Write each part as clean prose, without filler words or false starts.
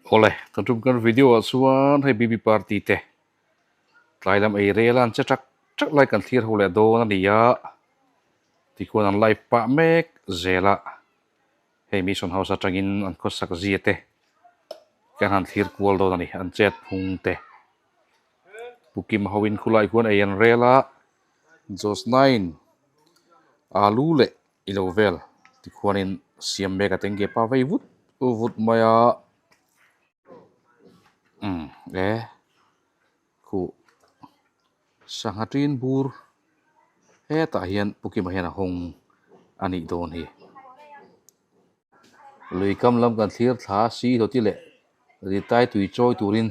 Awle, kan tum kan video ah chuan hei BB party te tlai lam ei rel a an che chak chak lai kan thlir ho leh dawn a ni a, tikhuan an live pah mek zel a, hei mission house atangin an khawsak zia te kan han thlir kual dawn a ni, an chet phung te. Pu Kim ho in khulai khuan ei an rel a, Josnine alu leh I lo vel tikhuanin siam mek a teng ge pa vei vut vut mai a umm e khuh sangha tin bur hetah hian pu Kima hian a hawng a nih dawn hi lui kam lam kan thlir thla a si hlawti leh ritai tui chawi turin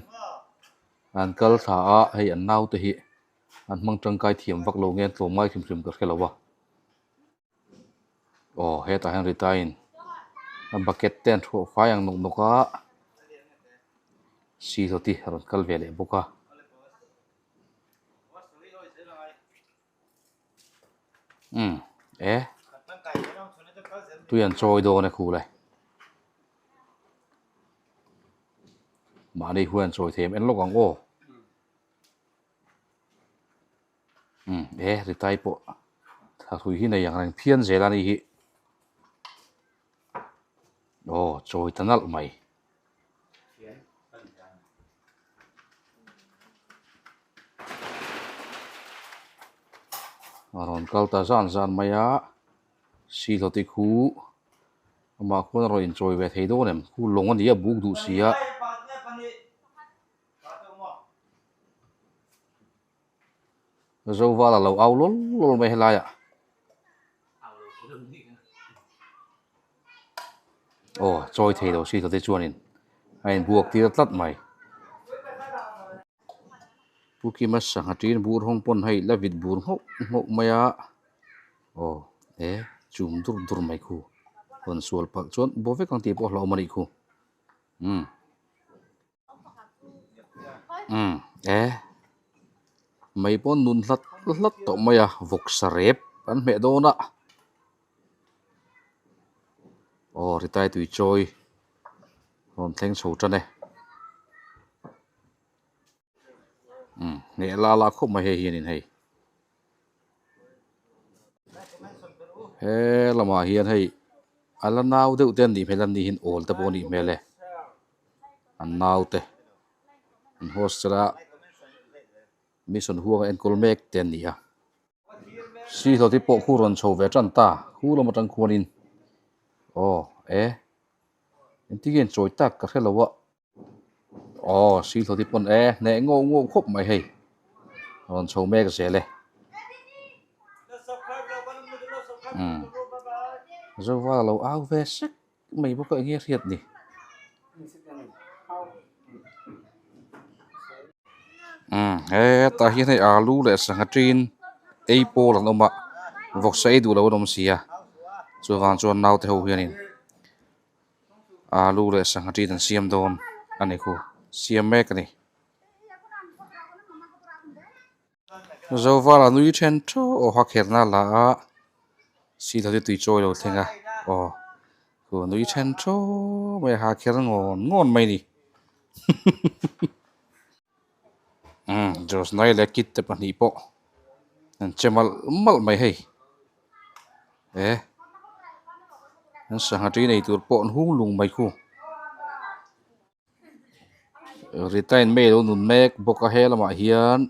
an kal thla a hei an naute hi an hmang tangkai thiam vak lo nge an tlawm ngai hrim hrim ka hre lo a. Aw hetah hian Rita-in a bucket te an thuah fai ang nawk nawk a sihlawti a rawn kal ve leh bawk a. Umm e tui an chawi dawn e khul e mahni huan chawi thei em en lawk ang aw. Umm e ritai pawh thla hrui hi nei ang reng phian zel a ni hi aw chawi ta nalh mai. A rawn kal ta zan zan mai a sihlawti khu amah khuan a rawn inchawi ve thei dawn em khu lawng a ni a buk duh si a. Zovala lo au lawl lawl mai helai ah aw chawi thei lo si te chuanin a inbuak tir tlat mai Pu Kima sangha ṭin bur hawng pawn hei la vit bur nghauh nghauh mai a aw e chum dur dur mai khu rawn sual palh chuan bo vek ang tih pawh a hlauhawm a nih khu umm. Umm e mai pawn nun hlat hlat tawh mai a vawksa rep an hmeh dawn a aw ritai tui chawi rawn thleng chho tan e umm hneh la la khawp mai hei hianin hei he lamah hian hei a la nau deuh te an nih hmel a ni hian awl te pawh a nih hmel e an nau te an hostel a mission huang a enkawl mek te an ni a sihlawh te pawh khu rawn chho ve tan ta khu lam atang khuanin aw e engtin nge an chawi tak ka hre lo a. Aw sihlawh te pawn e hneh ngawh ngawh khawp mai hei rawn chho mek zel e umm Zovala lo au ve sek mai bawk a enge hriat ni umm hetah hian hei alu leh sangha ṭin ei pawl an awm a vawksa ei duh lo an awm si a chuvang chuan naute ho hianin. Alu leh sangha ṭin an siam dawn a ni khu siam mek a ni. Zovala nui then theuh aw ha kherna la a silo te tui chawi lo thleng a aw khu nui then theuh mai a ha kher ngawn ngawn mai a ni umm Josnai leh kid te pahnih pawh an che malh malh mai hei. E an sangha ṭi nei tur pawh an hung lung mai khu retain mai alo nun mek bawk a he lamah hian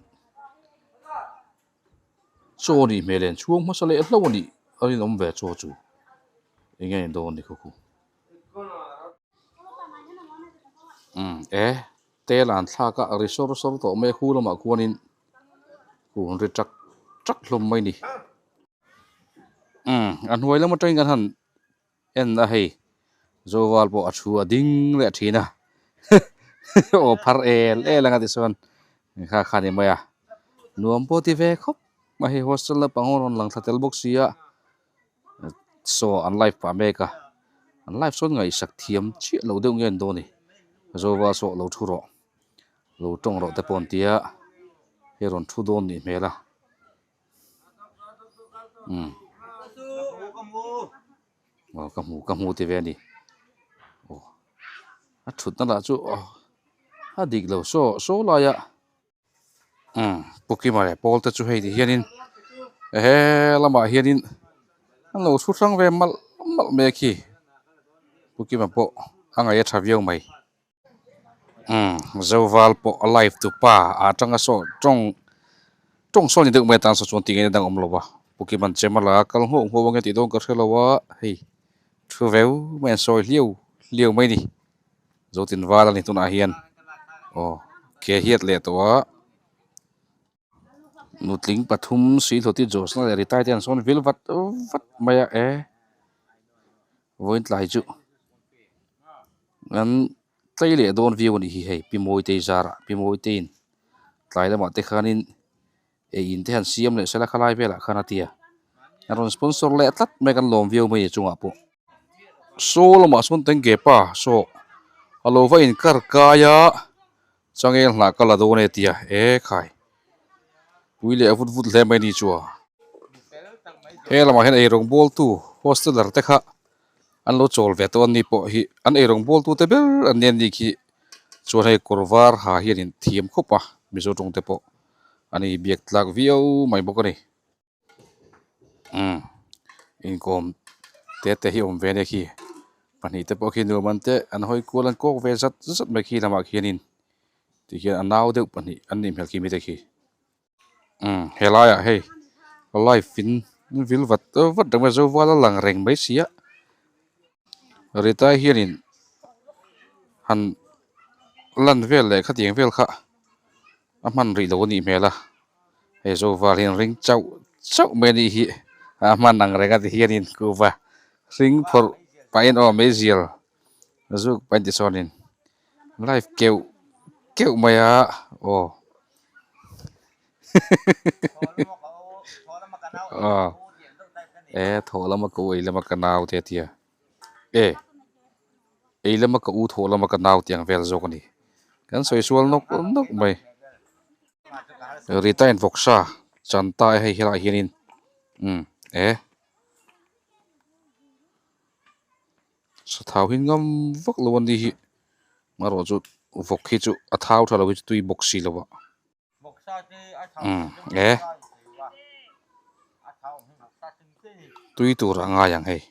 chaw nih hmel e an chhuang hmasa leh hlauh a nih a rinawm ve chaw chu eng nge ni dawn ni khaw khu umm e tel an thlak a ri sawr sawr tawh mai a khu lamah khuanin Kung ri chak chak hlawm mai ni. Umm a hnuai lam atangin kan han en a hei Zoval pawh a thu a ding leh thin a aw phar el el anga tichuan kha kha ni mai a nuam pawh ti ve khawp mai hei hostel naupang ho rawn lang thla tel bawk si a saw an live pah mek a an live sawn ngaihsak thiam chiah lo deuh nge an dawn a ni Zoval saw lo thu rawh. Lo tawng rawh te pawh an tia hei rawn thu dawn nih hmel a umm aw ka hmu ka hmu ti ve a ni aw. A thutna lah chu a dik lo saw saw laia umm Pu Kima leh Paul te chu hei ti hianin he lamah hianin an lo thu hrang ve malh malh mai a khi Pu Kima pawh a ngaih a tha viau mai umm Zoval pawh a live tu pa ah atanga saw tawng tawng sawn ni deuh mai atan saw chuan tinge dang awm lo va Pu Kima'n chem a la kal nghawk nghawk ange tih dawn ka hre lo a hei. Thu veu mai an sawi hliau hliau mai ni Zotin val a ni tunah hian aw ke hiat leh tawh a nutling pathum Sihluti Josna leh Ritai te an sawn vil vat vat mai a e vawiin tlai chu an tlei leh dawn viau a nih hi hei Pi Mawitei zarah Pi Mawiteiin tlai lamah te khanin ei in te han siam leh sela khalai velah khan a tia a rawn sponsor leh tlat mai kan lawm viau mai a chungah pawh saw lamah sawn tengge pa saw a lo va inkar kai a changel hnah ka la dawn e tia e khai pui leh vut vut hle mai ni chu a he lamah hian eirawng bawl tu hosteler te kha an lo chawl ve tawh a ni pawh hi an eirawng bawl tu te ber an nia ni khi chuan hei kawr var ha hian in thiam khawp a mizo tawng te pawh. A ni biak tlak viau mai bawk a ni umm inkawm te te hi awm ve ania khi pahnih te pawh khi nuam an te an hawi kual an kawk ve zat zat mai khi lamah khianin tikhian a nau deuh pahnih an nih hmel khi mite khi umm helaiah hei live in vil vat vat reng mai a zoval a lang reng mai si a Ritai hianin han lan vel leh khatiang vel kha a hman rih lo a nih hmel a hei zoval hian ring chauh chauh mai a nih hi a hman ang reng a ti hianin kuhva hring phawrh pahin aw meizial zuk pahin tichuanin live keuh keuh mai a aw aw e thawh lama ka u ei lama ka nau te a tia e ei lama ka u thawh lama ka nau tih ang vel zawk a ni kan sawi sual nawk nawk mai Rita in vawksa chan ta e hei helaiah hianin umm e sathau hi ngam vak lo a ni hi amaherawh chu vawk hi chu a thau tha lo hi chu tui bawk si lo a. Umm e tui tur a ngai ang hei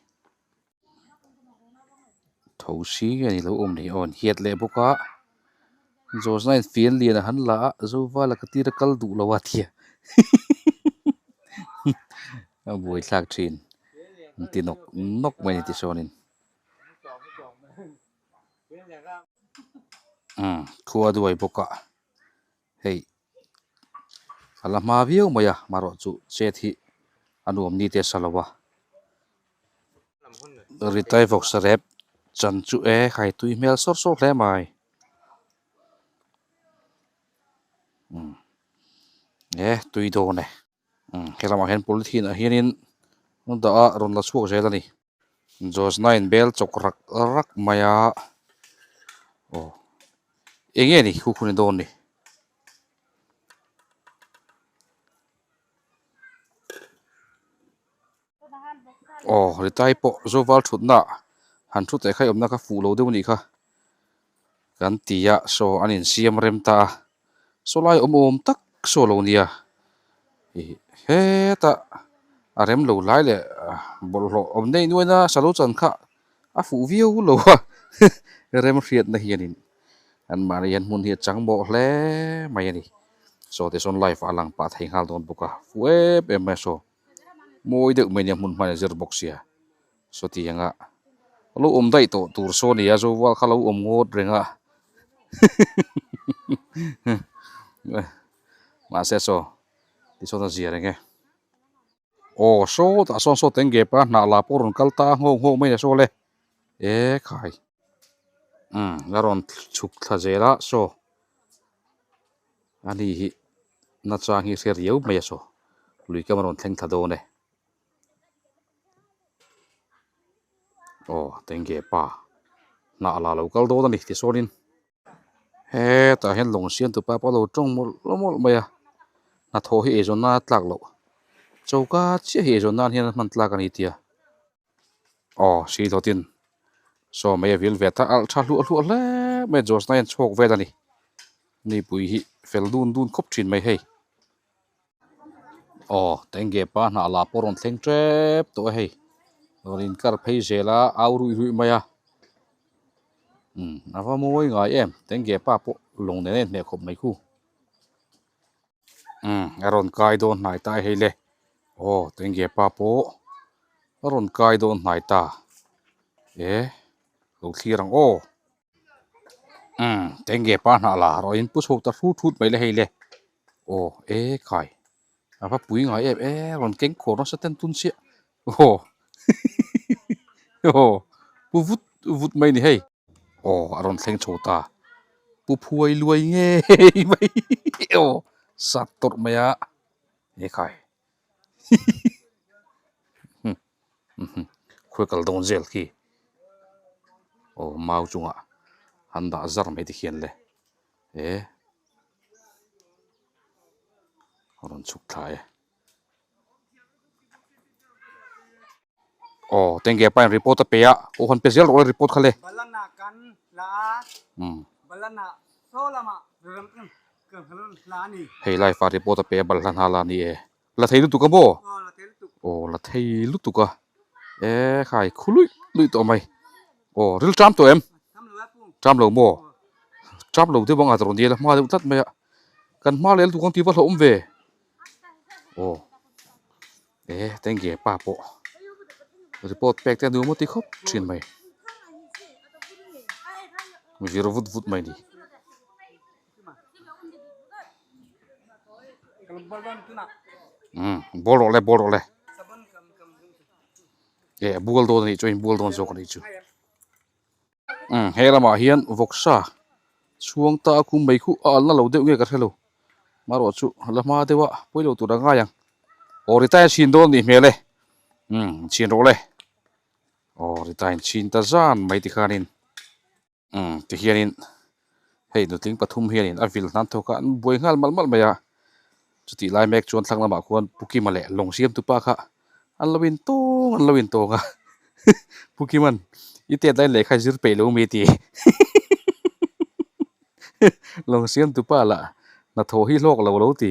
tho si nge ni lo awm ni aw an hiat leh bawk a Josna in fian lian a han la a Zovala ka tir a kal duh lo a tia a buaithlak thin an ti nawk nawk mai a ni tichuanin. Umm khua duai bawk a. Hei a la hma viau mai a marawh chu chet hi a nuam ni te a sa lo a Ritai vawksa rep chan chu e khai tui hmel sawr sawr hle mai umm e tui dawn e umm helamah hian polythene ah hianin an dah a rawn la chhuak zel a ni. Josna in bel chawk rak rak mai a aw eng nge ni khu khu ni dawn ni aw ritai pawh zoval thutna han thu teh kha i awmna kha fuh lo deuh a nih kha kan ti a saw an insiam rem ta a saw lai awm awm tak saw lo nia ih hetah a rem lo lai leh bawlhhlawh awm neih nuaina salo chan kha a fuh viau lo a rem hriatna hianin an mahni hian hmun hi a chang mawh hle mai a ni saw te sawn live ah a lang pah thei nghal dawn bawk a fuh em em mai a saw mawi deuh mai nia hmun hman a zir bawk sia sawtiang a lo awm daih tawh tur saw a ni a zoval kha lo awm ngawt reng a mahse saw tichuan a zia reng e aw sawtah sawn saw teng gap a hnah lah pawh rawn kal ta a nghawk nghawk mai a saw le e khai umm a rawn chhuk thla zel a saw ani hi nachang hi a hre riau mai a saw lui kam a rawn thleng thla dawn e. Aw tenge pa hnah la lo kal dawn a ni tichuanin hetah hian lawng siam tu pa pawh a lo tawng mawlh mawlh mai a hnathawh hi eizawn nan a tlak loh choka chiah hi eizawn nan hian a hman tlak a ni tia aw sihlotin. Saw mai a vil ve ta alh tha hluah hluah hle mai a Josna hian chhuak vel a ni. Nipui hi fel dun dun khawp thin mai hei. Aw tenge pa hnah lah pawh rawn thleng tep tawh a hei. Rawn inkar phei zel a au ruih ruih mai a. Umm a va mawi ngai em tenge pa pawh lawng nen a inhmeh khawp mai khu. Umm a rawn kai dawn hnai ta hei le aw tenge pa pawh a rawn kai dawn hnai ta e lo thlir ang aw umm tenge pa hnah la rawh in pu chho ta hrut hrut mai le hei le aw e khai a va pui ngai em em rawn keng khawr nasa ten tun chiah aw aw pu vut vut mai ni hei. Aw a rawn thleng chho ta. Pu phuai luai ngei mai aw sat tawrh mai a he khai khawi kal dawn zel khi aw mau chungah han dah zar mai te khian le e a rawn chhuk thla e. Aw tenge pa in report a pe a aw han pe zel rawh le report kha le. Balana kan la a balana saw lama ram kan la a ni. Hei live ah report a pe a balhla hna la a ni e. La thei lutuk a maw? Aw la thei lutuk. Aw la thei lutuk a e khai khu luih luih tawh mai. Aw ril ṭam tawh em? Ṭam lo a pu. Ṭam lo maw? Ṭam lo deuh ang a rawn nel a hma deuh tlat mai a. Kan hma leh lutuk ang tih va hlauhawm ve. Aw e tenge pa pawh report pek te a nuam ti khawp thin mai vir vut vut mai ni. Umm ball rawh le ball rawh le e a bual dawn a nih chu a inbual dawn zawk a nih chu. Umm he lamah hian vawksa chhuang ta a kum mai khu a alna lo deuh nge ka hrelo marawh chu la hma deuh a pawi lo tur a ngai ang aw retire chhin dawn a nih hmel e umm chhin rawh le aw retire chhin ta zan mai tikhanin umm tihianin hei nutling pathum hianin a vil hnan thawk a an buai nghal malh malh mai a chutih lai mek chuan thlang lamah khuan Pu Kima leh lawng siamtu pa kha an lo in tawng an lo in tawng a Pu Kima'n i tet lai lehkha i zir peih lo mi ti lawng siamtu pa lah hnathawh hi hlawk lo lo ti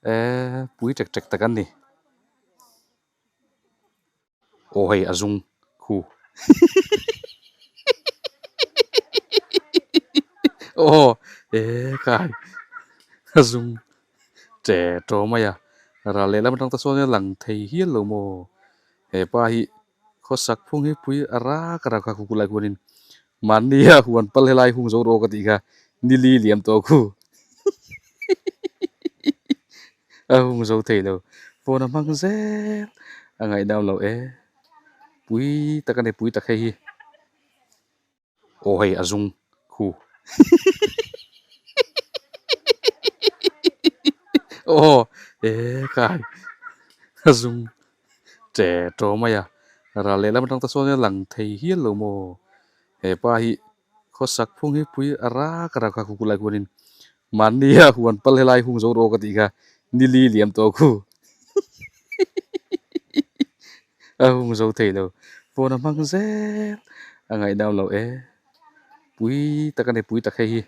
eee pui ṭek ṭek tak an ni. Aw hei a zung khu aw e kai a zung che tawh mai a ral lehlam atang te sawn a lang thei hial lo maw hepa hi khawsak phung hi pui a rak rak a khu lai khuanin mahni a huan pal helai hung zo rawk a tih kha nili liam tawh khu a hung zo thei lo phone a hmang zel a ngaihnam loh e pui tak a ni pui tak hei hi aw hei a zung khu aw e kai a zung che tawh mai a ral lehlam atang te sawn a lang thei hial lo maw hepa hi khawsak phung hi pui a rak rak a khu lai khuanin mahni a huan pal helai hung zo rawk a tih kha nili liam tawh khu a hung zo thei lo phone a hmang zel a ngaihnam loh e pui tak a ni pui tak hei hi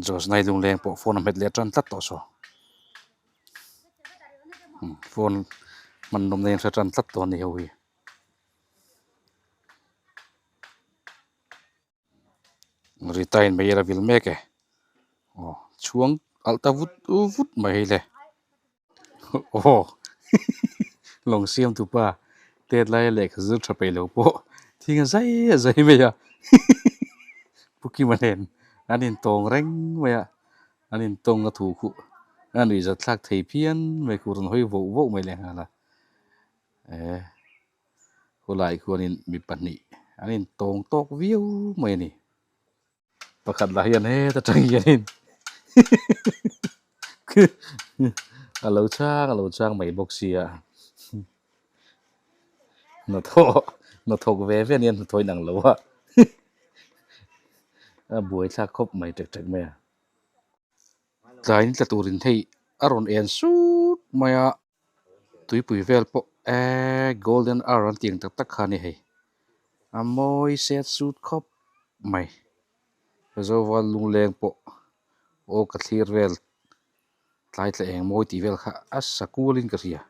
Josnai lungleng pawh phone a hmet leh tan tlat tawh saw phone hman nawm na in hre tan tlat tawh a ni ho hi. Rita in mei a vil mek e aw chhuang alh ta vut vut mai hei le aw lawng siam tu pa tet lai a lehkha zir tha peih lo pawh thing a zai a zai mai a Pu Kima nen an intawng reng mai a an intawng a thu khuh a nuihzat thlak thei phian mai khuh rawn hawi voh voh mai lehnghal a eh. Khawlai khuanin mi pahnih an intawng tawk viau mai a ni. Pakhat lah hian heta tang hianin a lo chang a lo chang mai bawk sia. Hnathawh hnathawk ve ve ania hnathawh inang lo a a buaithlak khawp mai ṭek ṭek mai a. Tlai ni tla turin hei a rawn en sut mai a. Tuipui vel pawh eee golden hour an tih ang tak tak kha a ni hei. A mawi set sut khawp mai. Zoval lungleng pawh aw ka thlir vel tlai tla eng mawi tih vel kha a sa kualin ka hria.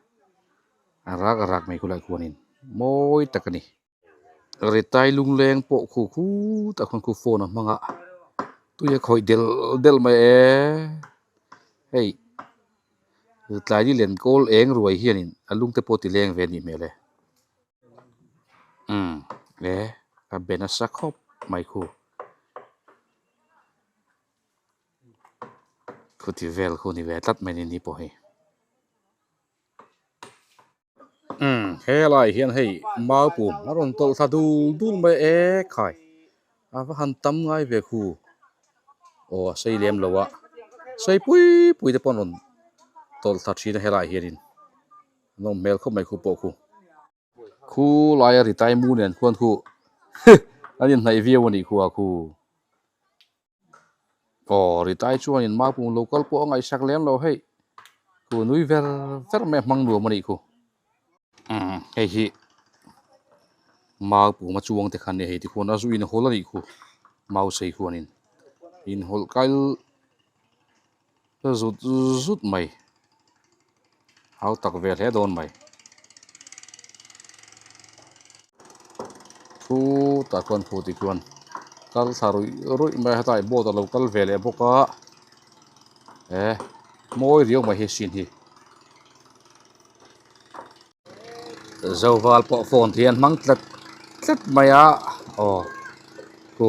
A rak a rak mai khulai khuanin mawi tak a ni. Ritai lungleng pawh khu khut ah khuan khu phone a hmang a tui a khawih del del mai e hei tlai ni len kawl eng ruai hianin a lung te pawh ti leng ve a nih hmel e umm e a be nasa khawp mai khu khuti vel khu ni ve tlat mai ni ni pawh hi. Umm helai hian hei mau pum a rawn tawlh thla dul dul mai e khai a va han tam ngai ve khu aw a sei lem lo a sei pui pui te pawh an rawn tawlh thla thin a helai hianin a nawm hmel khawp mai khu pawh khu. Khu laia ri tai mu nen khuan khu an inhnaih viau a nih khu a khu. Aw ri tai chuanin Mapung lo kal pawh a ngaihsak lem lo hei khu nui ver ver mai a hmang nuam a nih khu. Umm hei hi Mapung a chuang te kha nia hei tikhuan a zu inhawl a nih khu mau sei khuanin inhawlh kal zut zut mai hau tak ve hle dawn mai. Thu tah chuan khu ti chuan kal thla ruih ruih mai a hetlai boat a lo kal ve leh bawk a he mawi riau mai hi scene hi. Zoval pawh phone te hian hmang tlat tlat mai a aw khu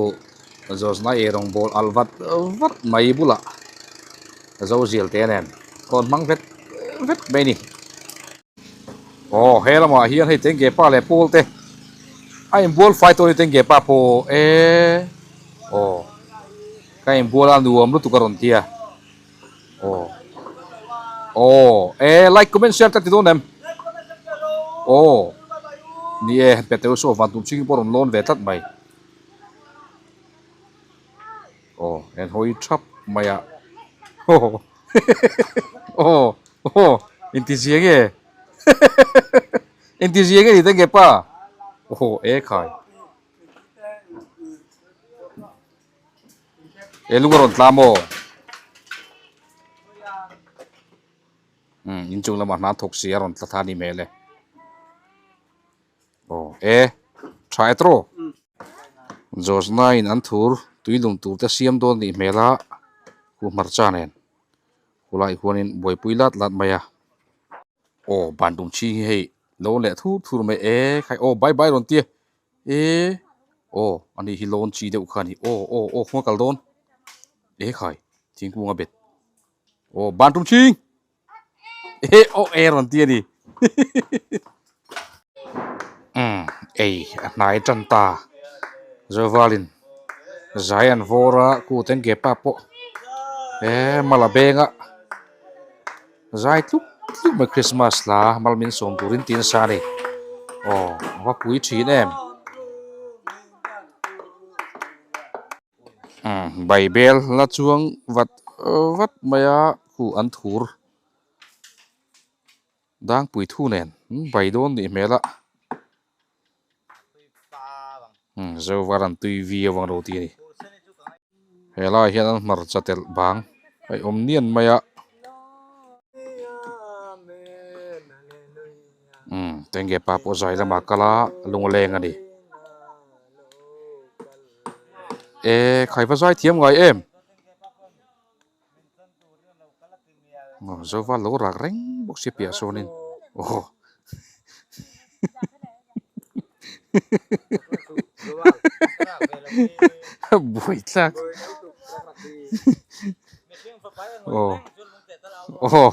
Josna ei rawng bawl alh vat vat mai bulah Zozial te nen phone hmang vet vet mai a ni. Aw he lamah hian hei tengge pa leh pawl te a inbual fai tawh a ni tengge pa pawh e aw ka inbual a nuam lutuk a rawn ti a. Aw aw e like comment share ka ti dawn em aw ni e pe teu saw van tum ching pawh rawn lawn ve tlat mai aw en hawi thap mai a aw aw aw inti zia nge inti zia nge ni te nge pa aw e khai. He lung a rawn tla maw? Umm inchung lamah hna thawk si a rawn tla tha a nih hmel e. Aw e tha e tawh. Josna in an thur tui lum tur te siam dawn nih hmel a khu hmarcha nen khulai khuanin buaipui lat lat mai a. Aw ban tum chhing hi hei lo leh thur thur mai e khai aw bye bye rawn tia e aw ani hi lawn chi deuh kha ani aw aw aw khawnge kal dawn e khai thingkung a bet aw ban tum chhing e aw e rawn ti ani umm ei a hnai tan ta Zovalin zai an vawr a kut an ke pa pawh e mala benga. Zai tluk tluk mai Christmas hla mal min sawm turin tih nasa a ni. Aw a va pui thin em. Umm Bible la chuang vat vat mai a khu an thur dangpui thu nen bai dawn nih hmel a. Umm Zovar an tui viau ang lo tih a ni. He lai hian an hmarcha telh bang a awm nian mai a. Umm tenge pa pawh zai lamah a kal a lung a leng a ni. E khai va zai thiam ngai em. Aw Zova lo rak reng bawk sia piah sawnin aw buai tlak aw aw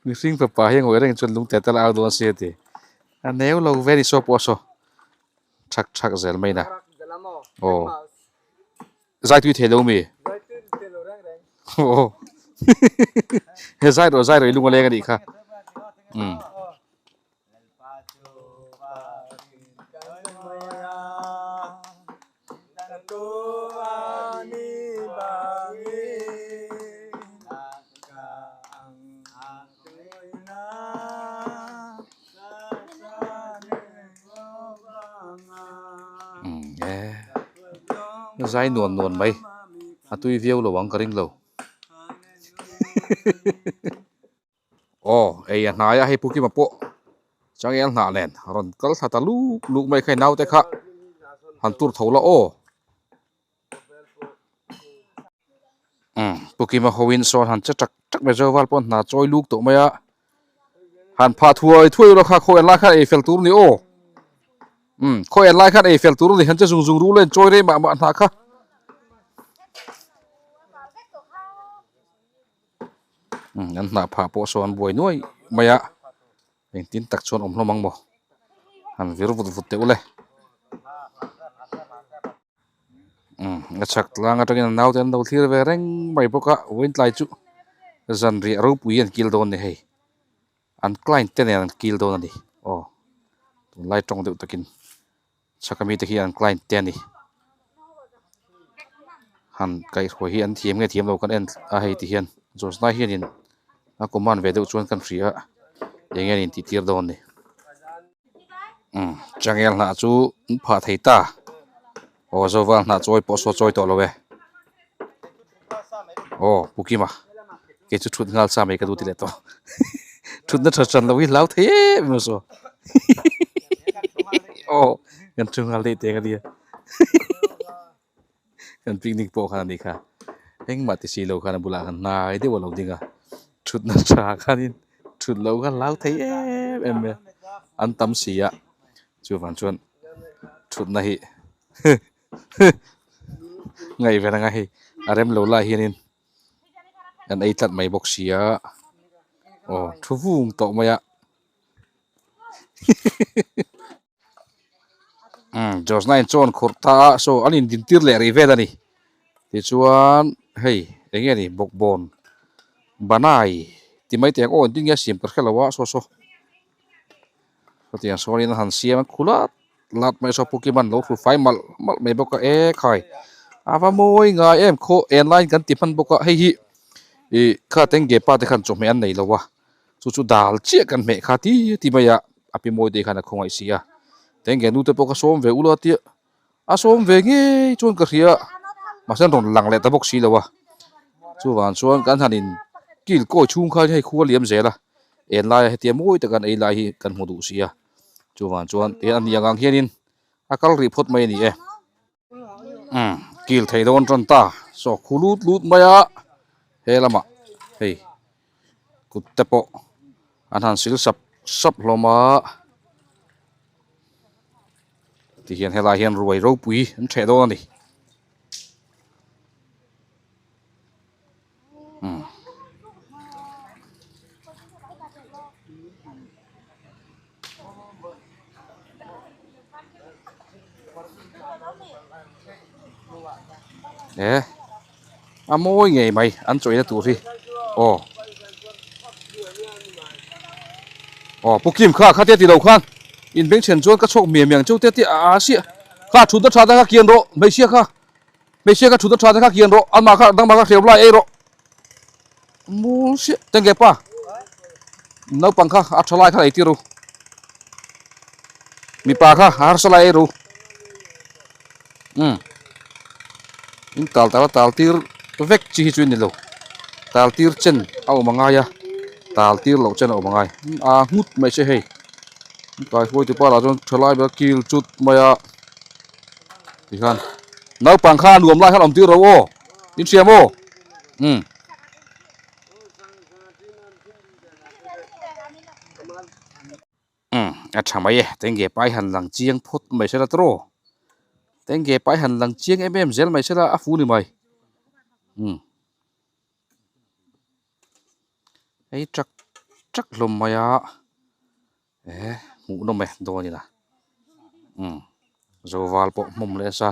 mihring fapa hi ngawih reng chuan lungte tal a au dawn sia ti a neu lo ve ni saw pawh saw thak thak zel mai na aw. Zai tui thei lo mi? Aw he zai rawh zai rawh i lung a leng a nih kha. Umm. Zai nuan nuan mai. A tui viau lo ang ka ring lo. Aw, ei a hnai a hei Pu Kima pawh changel hnah nen a rawn kal thla ta luk luk mai kha i naute kha han tur tho la aw. Umm Pu Kima hoin sawn han che tak tak mai Zoval pawh hna chawi luk tawh mai a, han phah thuai thuai ula kha khawi an lai khan ei fel tur a ni aw. Umm khawi an lai khan ei fel tur a ni han che zung zung ru la in chawi rei mah mah hna kha. Umm an hnah phah pawh sawn buai nuai mai a engtin tak chuan awm hlawm ang maw han vir vut vut teh ule umm a chhak tlang atangin an naute an lo thlir ve reng mai bawk a vawiin tlai chu zanriah ropui an kil dawn a ni hei an client te nen an kil dawn a ni aw tunlai tawng deuh takin. Chhaka mite hi an client te a ni. Han kaihhruai hi an thiam nge thiam lo kan en a hei ti hian Josna hianin a command ve deuh chuan kan hria a eng nge nin tih tir dawn ni. Umm changel hnah chu an phah thei ta aw Zoval hnah chawi pawh saw chawi tawh lo e. Aw Pu Kima kei chu thut nghal sa mai ka duh ti leh tawh thutna tha hran lo hi hlau thei em em a saw aw kan thu nghal daih teng a nia kan picnic pawh khan a nih kha engmah ti si lo khan a bulah khan hnai deuh a lo ding a thutna tha khanin thut loh kha hlau thei em em mai a an tam si a chuvang chuan thutna hi. Ngaih ve reng a hei a rem lo lai hianin an ei tlat mai bawk si a aw thu vung tawh mai a umm Josna in chawn khurh ta a saw an indin tir leh rih vel a ni tichuan hei eng nge ni bawkbawn banai ti mai teh ang aw engtin nge a siam ka hre lo a saw saw. Chutiang sawn in a han siam a khulat lat mai saw Pu Kiman lo hru fai malh malh mai bawk a e khai a va mawi ngai em khaw en laiin kan ti hman bawk a hei hi ih kha tengge pa te khan chawhmeh an nei lo a chu chu dal chiah kan hmeh kha ti ti mai a a pi mawi te khan a khawngaih si a tengge nu te pawh kha sawm ve ula tia a sawm ve ngei chuan ka hria mahse an rawn lang leh ta bawk si lo a chuvang chuan kan han in kil kawi chhung khan hei khua liam zel a en laia hetia mawi taka an ei lai hi kan hmu duh si a chuvang chuan tihian a ni ang ang hianin a kal rih phawt mai a ni e umm kil thei dawn tan ta saw khu lut lut mai a he lamah hei kut te pawh an han sil sap sap hlawm a. Tihian helai hian ruai ropui an ṭheh dawn a ni. Umm. E a mawi ngei mai an chawina tur hi aw aw pu Kim kha khatia ti lo khan in beng chhen chuan ka chhawk miah miah ang cheu te tia a siah kha thutna tha te kha kian rawh hmeichhia kha hmeichhia kha thutna tha te kha kian rawh anmah kha dangmah kha hreu lai ei rawh mawl siah tenge pa naupang kha a tha lai kha ei tir ru mipa kha a harsa lai ei ru. Umm in tal tal a tal tir vek chi hi chu a ni lo tal tir chen a awm a ngai a tal tir loh chen a awm a ngai a nghut mai se hei kai hruai tu pa lah chuan thalai ber kil chut mai a tikhan naupang kha a nuam lai khan awm tir ro aw in hria maw umm. Umm a tha mai e tenge pai han lang chiang phawt mai sela tawh tenge pai han lang chiang em em zel mai sela a fu ni mai umm hei truck truck hlawm mai a eh hmuh nawm e dawn ila umm zoval pawh hmawm leh a sa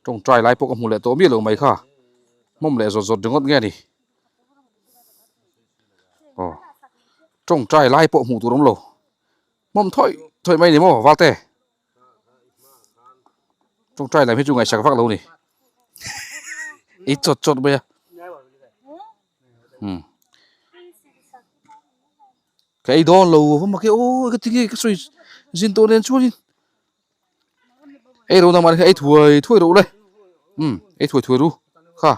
tawngtai lai pawh ka hmu leh tawh miah lo mai kha hmawm leh zawt zawt ringawt nge a ni. Aw tawngtai lai pawh hmuh tur awm lo hmawm thawi thawi mai a ni maw valte tawngtai lam hi chu ngaihsak vak lo a ni ei chawt chawt mai a umm ka ei dawn lo va mak e aw ka ti nge ka sawi zin tawh nen chuanin ei ro na mahni kha ei thuai thuai ro le. Umm ei thuai thuai ru kha.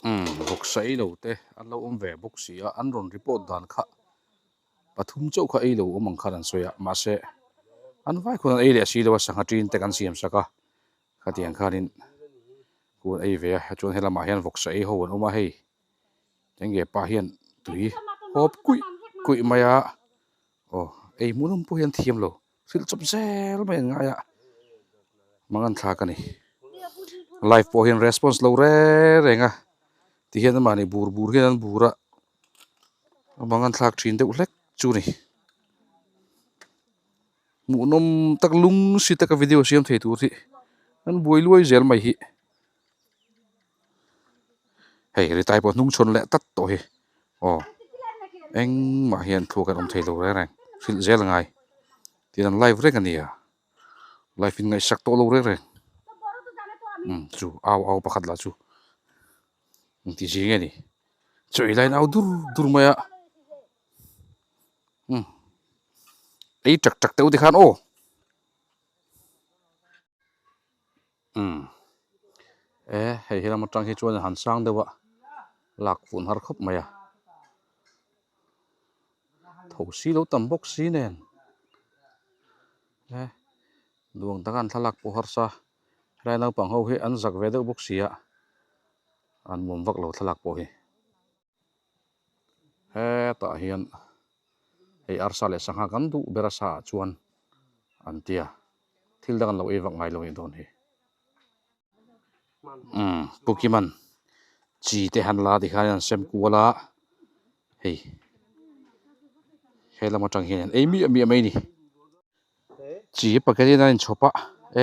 Umm vawksa ei lo te an lo awm ve bawk si a an rawn report dan kha pathum chauh kha ei lo awm ang khan an sawi a mahse an vai khawn an ei leh si lo a sangha tin te kan siam sak a khatiang khanin kûn ei ve a chuan helamah hian vawksa ei ho an awm a hei enge pa hian tui hawp kuih kuih mai a aw ei hmuh nawm pawh hian thiam lo hrilh chawp zel mai an ngai a mangan thlak a ni live pawh hian response lo reng reng a ti hian amahni bur bur hian an bur a a mangan thlak thin deuh hlek chu a ni hmuhnawm tak lung si taka video siam thei tur hi an buai luai zel mai hi. Hei ritai pawh hnung chhawn leh tlat tawh hi aw engmah hian thluak an awm thei lo reng reng hrilh zel a ngai tin an live reng a nia live in ngaihsak tawh lo reng reng umm chu au au pakhat lah chu engti zing nge ni chaw ei laiin au dur dur mai a umm ei tak tak deuh te khan aw. Umm e hei he lam atang hi chuan han sang deuh a lak fun har khawp mai a tho si lo tam bawk si nen e duang taka an thlalak pawh harsa helai naupang ho hi an zak ve deuh bawk si a an nuam vak lo thlalak pawh hi hetah hian hei arsa leh sangha kan duh ber a sa ah chuan an tia thil dang an lo ei vak ngai lo anih dawn hi umm pu Kiman chi te han la tikhan an sem kual a hei he lam atang hian an ei miah miah mai a ni chi packet in a inchhawp a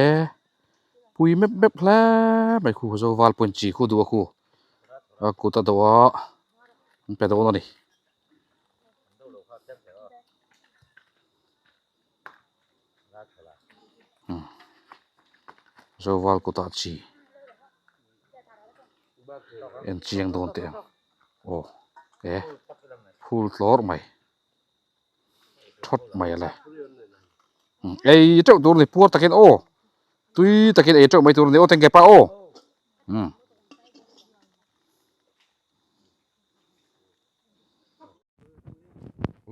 e pui mep mep hle mai khu zo val pawhin chi khu duh a khu a kut a dawh a an pe dawn a ni. Zoval kutah chi en chiang dawn teh ang aw e phul tlawr mai thawt mai ale ei teuh tur a ni puar takin aw tui takin ei teuh mai tur a ni aw tengke pa aw umm.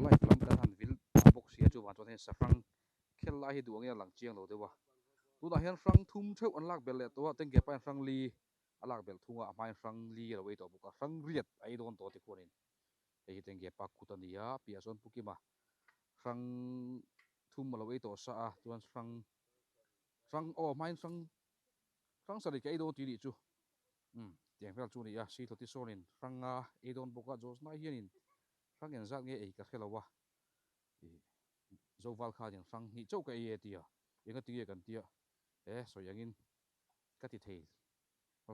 Live lam kan han vil pah bawk sia chuvang chuan hei sahrang khel lai hi duh angin a lang chiang lo deuh a tunah hian hrang thum theuh an lak belh leh tawh a tengke pahin hrang li a lak belh thung a a hmain hrang li a lo ei tawh bawk a hrang riat a ei dawn tawh ti khuanin hei hi tengke pa kut a ni a piah chuan pu Kima hrang thum a lo ei tawh sa a chuan hrang hrang aw a hmain hrang hrang sarih ka ei dawn tih nih chu. Umm tiang vel chu a ni a, Sithawti sawnin hranga ei dawn bawk a, Josna hianin hrang eng zat nge ei ka hre lo a, ih Zoval khanin hrang hnih chauh ka ei e tia, enga tinge kan tia, e sawi angin ka ti thei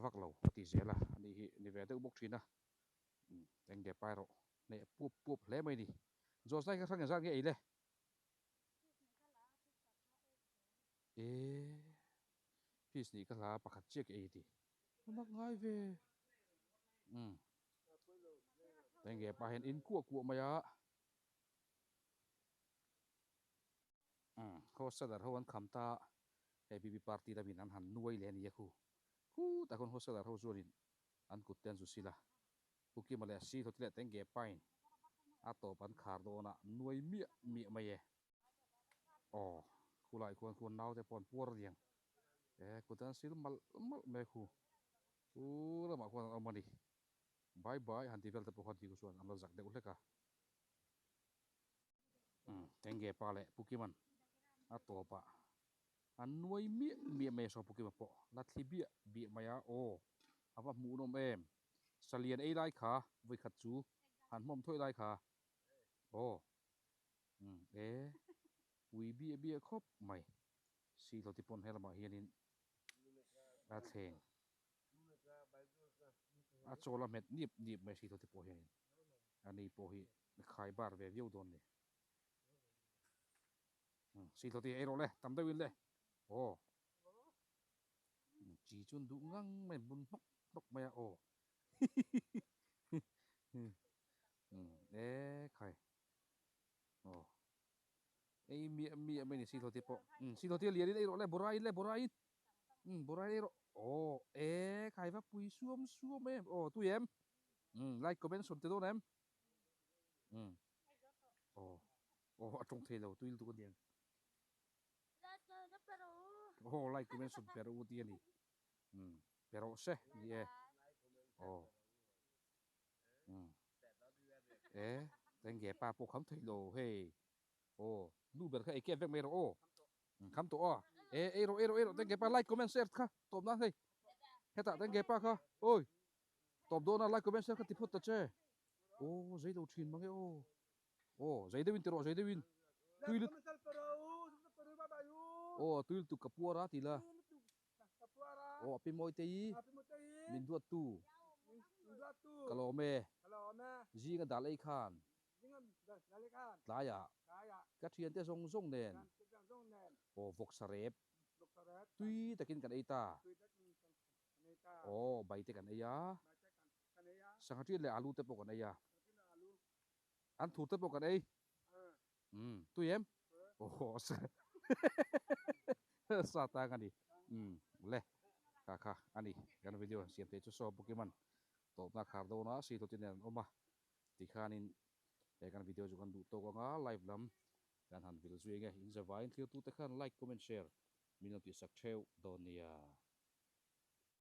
vak lo a ti zel a, ani hi ni ve deuh bawk thin a, umm eng nge pai rawh hneh puap puap hle mai ni, Josna hi kha hrang eng zat nge ei le? E fees nih ka hla pakhat chiah ka ei ti mak ngai ve umm enge pa hian in kuah kuah mai a umm hostel ho an kham ta hei bb party lamin an han nuai leh a ni a khu khutah khawn hostel ho chuanin an kut te an zu sil a Pu Kima leh Si hlawti leh Tengge pain a tawp an khar dawn a nuai miah miah mai e. Aw, khulai khuan khuan naute pawh an puar riang e, kut an sil malh malh mai khu. Chu lamah khuan an awm a ni. Bye bye han ti vel te pawh khan ti ku chuan an la zak deuh hlek a. Umm, Tengge pa leh Pu Kima'n a tawpah an nuai miah miah mai a saw Pu Kima pawh la thli biah biah mai a, aw a va hmuhnawm em. Salian ei lai kha vawikhat chu han hmawm thawih lai kha aw umm e pui biah biah khawp mai Sihlawti pawn helamah hianin a thleng a chawl a hmet nip nip mai Sihlawti pawh hianin ani pawh hi khai bar ve viau dawn ni umm Sihlawti ei rawh le tam deuhin le aw. Chi chuan duh ngang mai bun hnawk hnawk mai a aw hihihi e khai aw. Ei miah miah mai ni Sihlawti pawh. Umm Sihlawti a lian in ei rawh le bawra in le bawra in. Umm bawra in ei rawh. Aw e khai va pui suam suam em. Aw tui em. Umm like comment sawm te dawn em. Umm aw aw a tawng thei lo tui lutuk a niang. Aw like comment sawm pe rawh u ti a ni. Umm pe rawh se ni e. Aw. Umm e tengge pa pawh kham thei lo hei. Aw nu ber kha ei kep vek mai rawh aw. Kham tawh a. E ei rawh ei rawh ei rawh tengge pa like comment share kha tawp nan hei. Hetah tengge pa kha oi tawp dawn a like comment share kha ti phawt ta che. Aw zei lo thin mange aw. Aw zei deuhin ti rawh zei deuhin. Tui lut Aw tui lutuk ka puar a ti la. Aw a pi mawi te i min duat tu ka lawm e. Zinga dal ei khan tlaiah ka thiante zawng zawng nen aw vawksa rep tui takin kan ei ta. Aw bai te kan ei a, sangha ṭian leh alu te pawh kan ei a, an thur te pawh kan ei. Umm tui em? Aw sa sa tang a ni. Umm le kha kha a ni kan video han siam thei chu saw Pokemon tawpna khar dawn a Sihlawti nen an awm a tikhanin he kan video chu kan duh tawk ang a live lam kan han vil zui ang e. In zavaiin thlir tute khan like comment share min lo tihsak theuh dawn nia.